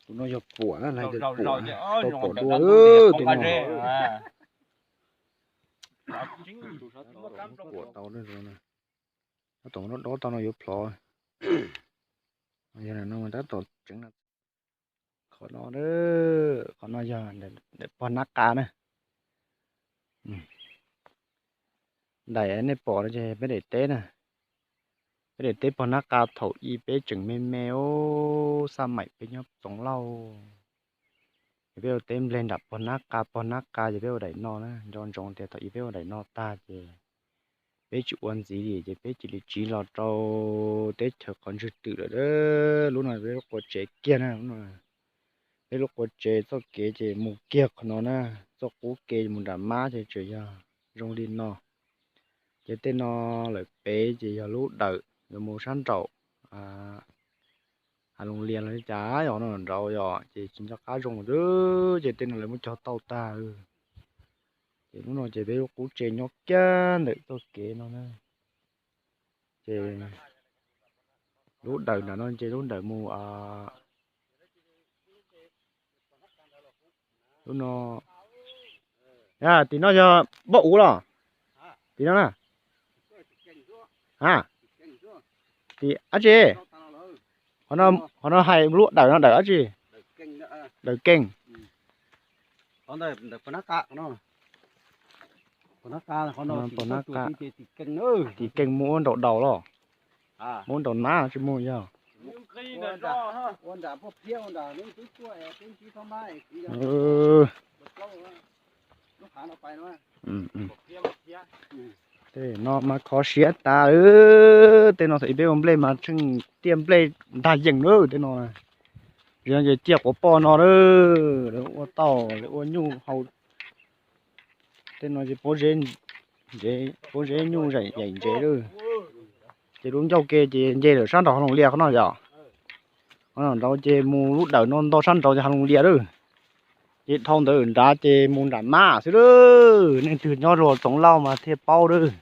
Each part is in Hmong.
Tus no yog puam na, lawv tias puam, tau pom dua tus no. Puam tau, tab tom dob dob tau no yuav plhov. Yog no tab tom tseev. Qhov no, qhov no yog daim pog nab qa na. Daim nej pom no ces peb daim teb na. Peb daim teb pog nab qa thaum ub peb tseem me me os, xaj maim peb nyob Txoov Lauj. Ces peb ua teb nplej nram pog nab qa, pog nab qa ces peb ua daim no na. Nco ntsoov tias thaum ub peb ua daim no tag ces peb tsis ua ntxiv li ces peb cia li tsiv los rau teb chaws qhov ntswg twm lawm. Lub no peb lub qua tsev kiag na. Peb lub qua tsev txoj kev ces mus kiag qhov no na, txoj qub kev mus nram mab ces tseem yog zoo li no. Ces tej no lawm pem ces yog lub dawm yuav mus sab nraum Hav Loos Lias los li cas yog no nraud yom, ces tsis nco qab zoo lawm. Ces tej no lawv muab cog tau tag. Ces lub no ces peb lub qub tsev nyob kiag ntawm txoj kev no na. Ces lub dawm nram no ces lub dawm mus lub no. Tim no yog npoj uv los? Tim no na. A, tim dab tsi? Qhov no hais lub dawm no dawm dab tsi? Dawm Keej. Tim Keej muaj ua nraum daus los? Muaj ua nraum nab tsis muaj yog? Tej no mas kho siab tas. Tej no thaum ub peb ua nplej mas tsheej tiaj nplej ntag yees lawm tej no. Ces no ces ciaj quav poj no lawm, lawv ua tauj lawv ua nyuj hau. Tej no ces pob zeb, pob zeb nyuj zaim yaim ntsev lawm. Ces lub ncauj ke ces nce lawm sab nraum Hav Loos Lias qhov no yom. Qhov no nraud ces mus lub dawm no nto sab nraud ces Hav Loos Lias lawm. Ces dhau ntawd nrad ces mus nram mab xwb lawm. Neeg twg nyob rau Txoov Lauj mas thiaj paub lawm.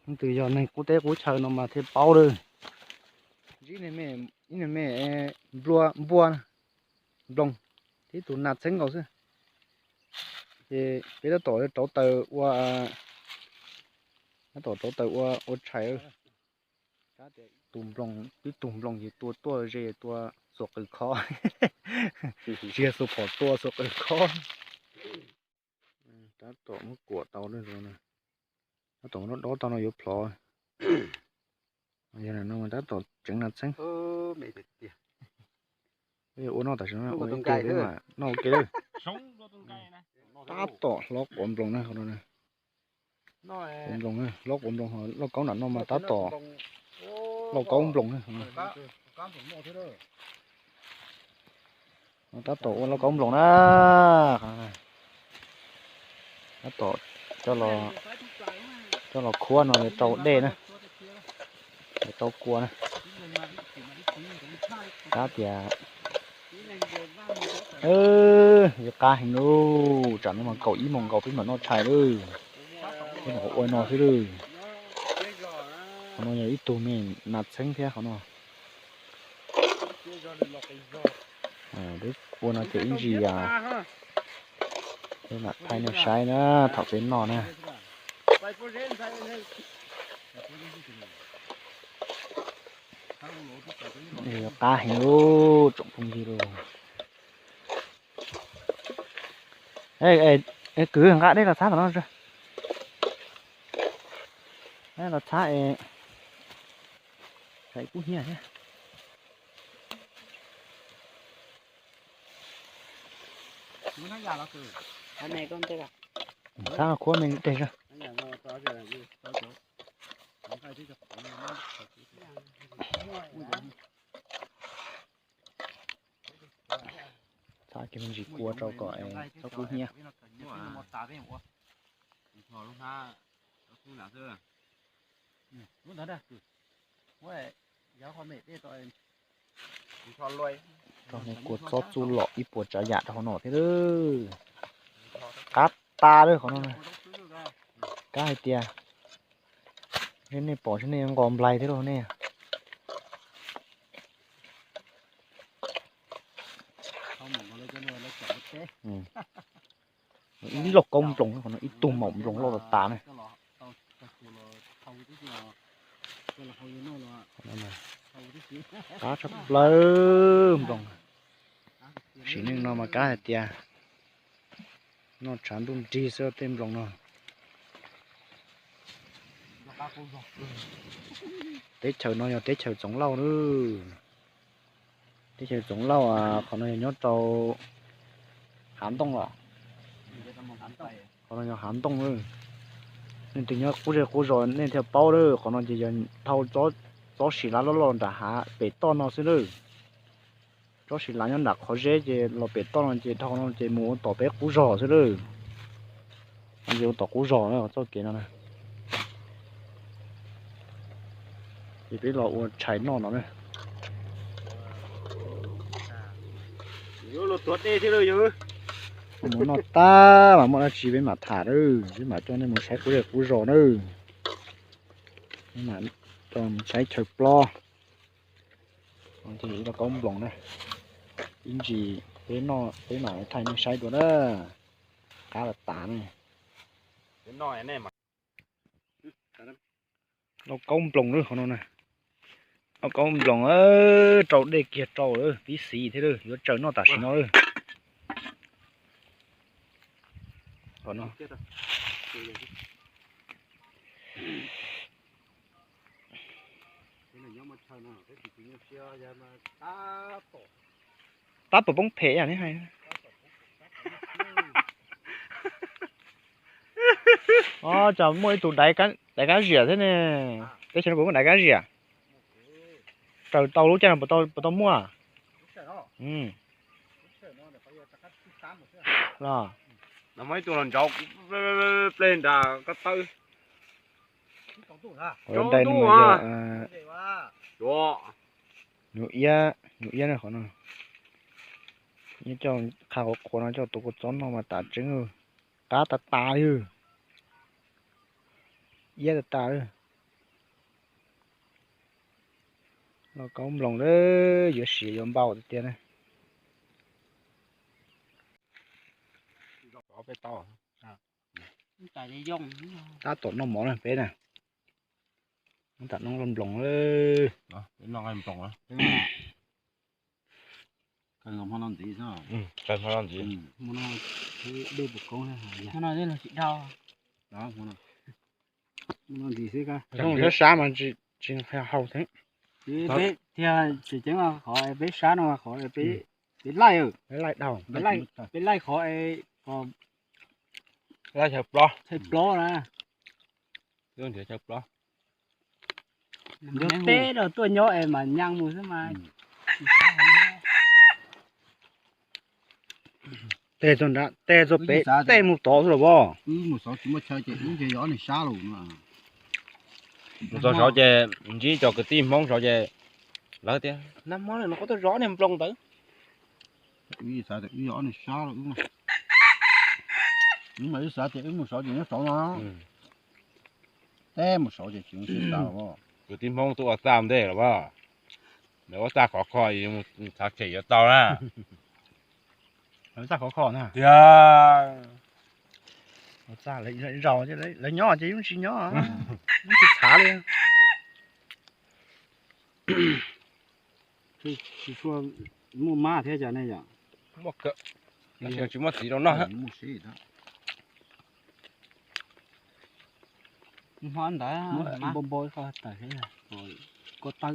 Neeg twg yog neeg qub teb qub chaw no mas thiaj paub lawm. Ntsib ib niag me nplua npua, nploos, tib tug nas txheeb nkaus xwb. Ces peb tab tom rauv taws ua, tab tom rauv taws ua ua tshais. Tus nploos, tib tug nploos ces tua tuaj ze tua xuas qws khob. Tsis yog xuas phom, tua xuas qws khob. Tab tom muab kuam tau, tab tom muab dob dob tau no yuav plhov. Yog no tab tom tseev nas txheeb. Ua noj tam sim no ua ib ke peb mam noj ua ke lawm. Tab tom hlob quav nploos na qhov no. Quav nploos, hlob quav nploos, lauj kaub nram no mas tab tom lauj kaub nploos na. Tab tom ua lauj kaub nploos na. Tab tom coj los khuab no yuav rau dej na, yuav rau kua na. Tab tias yuav qab heev lauj, tsam no mas kaum ib moos nkaus peb mam noj tshais lawm. Peb nyuam qhuav ua no xwb lawm. Qhov no yog ib tug me nas txheeb thiab qhov no. Peb ua no ces ib ntsis peb mam thaij nej saib na, thaum peb noj na. Qab heev lauj tsoom phooj ywg lauj. Kwv nqa dej los txhab tom no, los txhab es, kub hnyiab thiab. Txhab khuab me ntej. Txhab kiag me ntsis kua rau kom txhob kub hnyiab. Rau me kua txob txuj lom ib puas tsav yam rau hauv no thiab lawm. Qab tas lawm qhov no. Kab hais tias nej pom saib nej nqos nplaig thiab lauj nej. Ib lauj kaub nploos, qhov no ib tug maum nploos loj tas tas na. Qab tshaj plaws nploos. Sim neej no mas kav hais tias noj tshav ntuj nrig xwb tej nploos no. Teb chaws no yog teb chaws Txoov Lauj na. Teb chaws Txoov Lauj, qhov no yog nyob rau Hav Ntooj los? Qhov no yog Hav Ntooj. Leej twg nyob qub zej qub zos nej thiaj paub lawm. Qhov no ces yog dhau tsob sis lav loj loj nram hav pem toj no xwb lawm. Tsob sis lav nyob nram qhov zeb ces los pem toj no ces dhau no ces mus ua tom peb qub zos xwb lawm. Ces ua tom qub zos na txoj kev no na. Ces peb los ua tshais noj no na. Mus noj tag mas muaj dab tsi peb mam tham na, peb mam coj nej mus saib qub zej qub zos na. Peb mam coj mus saib chaw plob. Ib lauj kaub nploos na, ib ntsis peb noj peb mam thaij nej saib dua na. Qab tas tas na. Lauj kaub nploos lawm qhov no na. Lauj kaub nploos, rau dej kiag rau lawm tib si thiab lawm, yuav tsaws noj tam sim no lawm. Tab tom poob phem ib yam li hais. Os, tsam muaj ib tug daiv kab ziam thiab ne. Teb chaws no puas muaj daiv kab ziam? Raws tau lub caij no puas tau muaj? Los, muaj ib tug los ntsauv plej nram ko taw. Dai no mas yog nyuv iab, nyuv iab na qhov no. Nyob coj qha qhuav qhuav no coj tuav kua txob noj mas tas tseeb. Qab tas tas li, iab tas tas li. Lauj kaub nploos lawm, yuav siav yuav npau tiag tiag na. Tab tom noj mov na peb na. Tab tom noj nploos. Hmo no ntxiv, hmo no dej puas koob, hmo no tsis dhau. Hmo no ntxiv xwb, sab sab mas tsis hau thiab. Peb thiaj tseem ceeb qhov peb sab no qhov peb laij, peb laij qhov es kom chaw plob na. Ncuav teb los tuaj nyob es mas nyaj mus xwb mas. Tej txog nrad, tej txog pem, tej mus tod xwb los as. Wb mus xauv tsis muaj chaw ces wb ces yog ob niag sab los no. Mus txog saud ces ntsib cov kwv tij Hmoob saud ces lawv tias nag hmo no koj tuaj zov niag nploos ntawd. Wb xav tias wb yog ob niag sab los wb, wb mas wb xav tias wb mus saud ces nyob saud no. Tej mus saud ces tsis muaj sab los. Kwv tij Hmoob tuaj ua txaj ntej los as. Lawv ua txaj khov kho, txhav tshem yuav tau na. Lawv txaj khov kho na. Tiag. Ua txaj lawv zaus, lawv nyob ces yeej tsis nyob, yeej tsis txhav li. Tsis tshua muaj mab thiab cas ne yom? Tsis muaj txiv rau noj. Hmo ntawd npau npau ib qho tawm thiab, ko taw,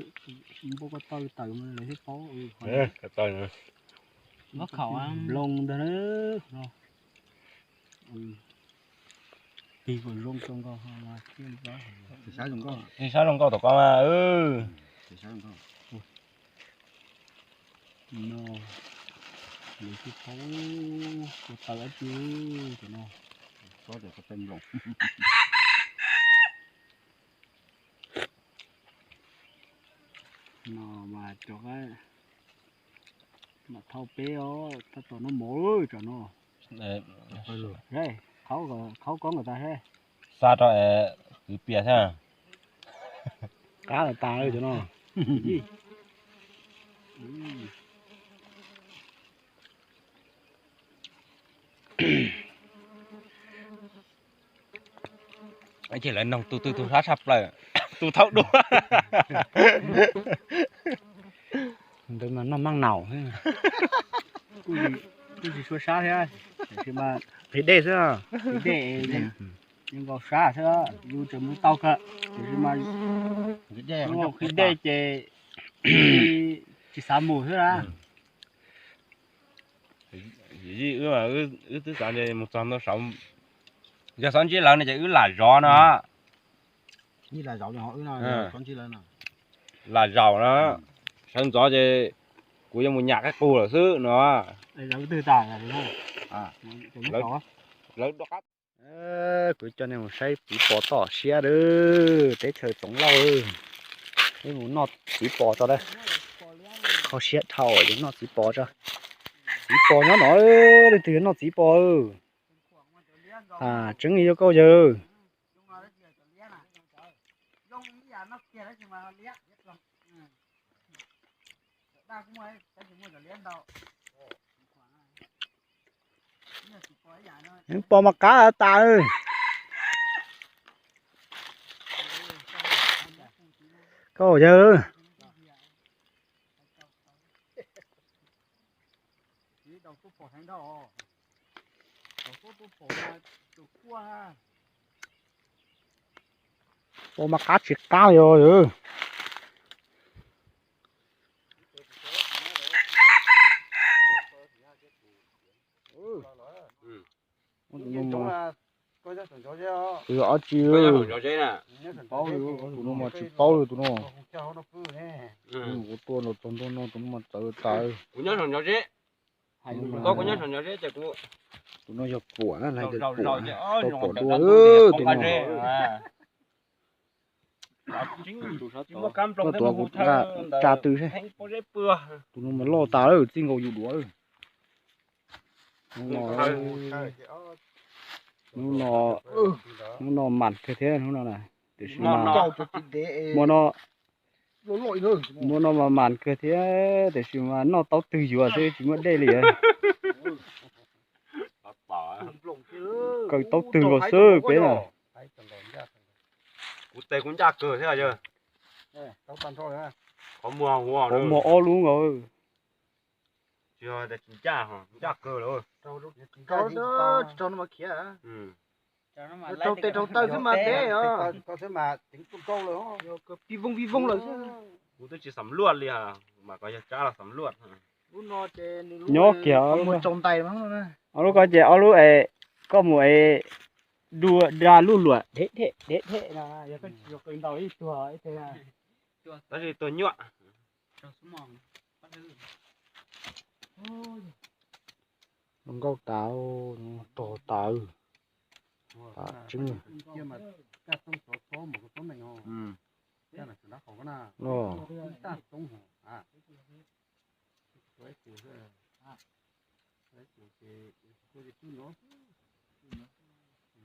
npau ko taw tawm lawv thiaj paub. Nploos ntag no. Tig kom zoo rau nkauj, tig sab zoo nkauj tom ko mas. No, lawv thiaj paub ko taw dab tsi, cov no. No mas cov, mam thauj peb os, tab tom noj mov tsam no. Qhaub koob kom tas seb. Xa rau es kwv pias thiab. Qab tas tas cov no. Tig, tig. Ces lawv noog tus twg tus sab tshaj plaws, tus thaub dua. Ntawd mas noj maj naus. Kuj tsis sua sab thiab, tiam sis mas qhib dej xwb, qhib dej, yeej nkaus sab xwb, yus tseem mus tau kawg, tiam sis mas qhib dej ces tsis xav mus xwb na. Yij wb, wb twb xav mus txog ntawm saud, yog xav ntsib lawv no ces wb lam zov no. Lam zaum no, sawv ntxov ces kuv yuav mus nyam qaib qus lawm xwb no. Lawv, kuv coj nej mus saib txiv pos toj siab lawm, teb chaws Txoov Lauj. Peb mus noj txiv pos tso da. Kho siab dhau, yuav noj txiv pos tso. Txiv pos nyob no, leej twg yuav noj txiv pos? Tseeb yuav koj yawg. Pos mas qab tas. Koj yawg. Pos mas qab tsis qab yog. Tus no mas, tus yog ob tsi, tus no mas tsis paub li tus no. Kuv tua los txog ntua no tus no mas txawv tas. Tus no yog puam na, tau puam dua tus no. Koj tua kuv nqa tsa tw seb. Tus no mas loj tas lawm, txij nkaus yus duav lawm. Hnub no, hnub no mas kawg thiab hnub no na. Tiam sis mas muaj no, muaj no mas mas kawg thiab, tiam sis mas noj taub twg yuav xwb tsis muaj dej li. Kaw taub twg nkaus xwb peb na. Kuv tes kuv ncaj kawg thiab yawg. Qhov muag ob lub nkaus. Tsis yog tias tsis ncaj, ncaj kawg lawm. Rau tes rau taw xwb mas peb os. Pib vooj pib vooj lawm xwb. Kuv twb tsis xam luaj li, mas koj yog tsab los xam luaj. Nyob kiag ob lub ko ces ob lub es koj mus es dua da lub luam dheb dheb dheb dheb no, yog koj tsis yog qw ntaus ib tug ib teg. Tab sis tuag nyuaj. Nkauj tas, rog tas, tas tseeb.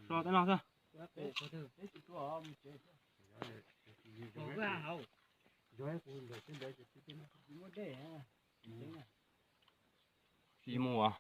So tej no xwb. Tsis mus as.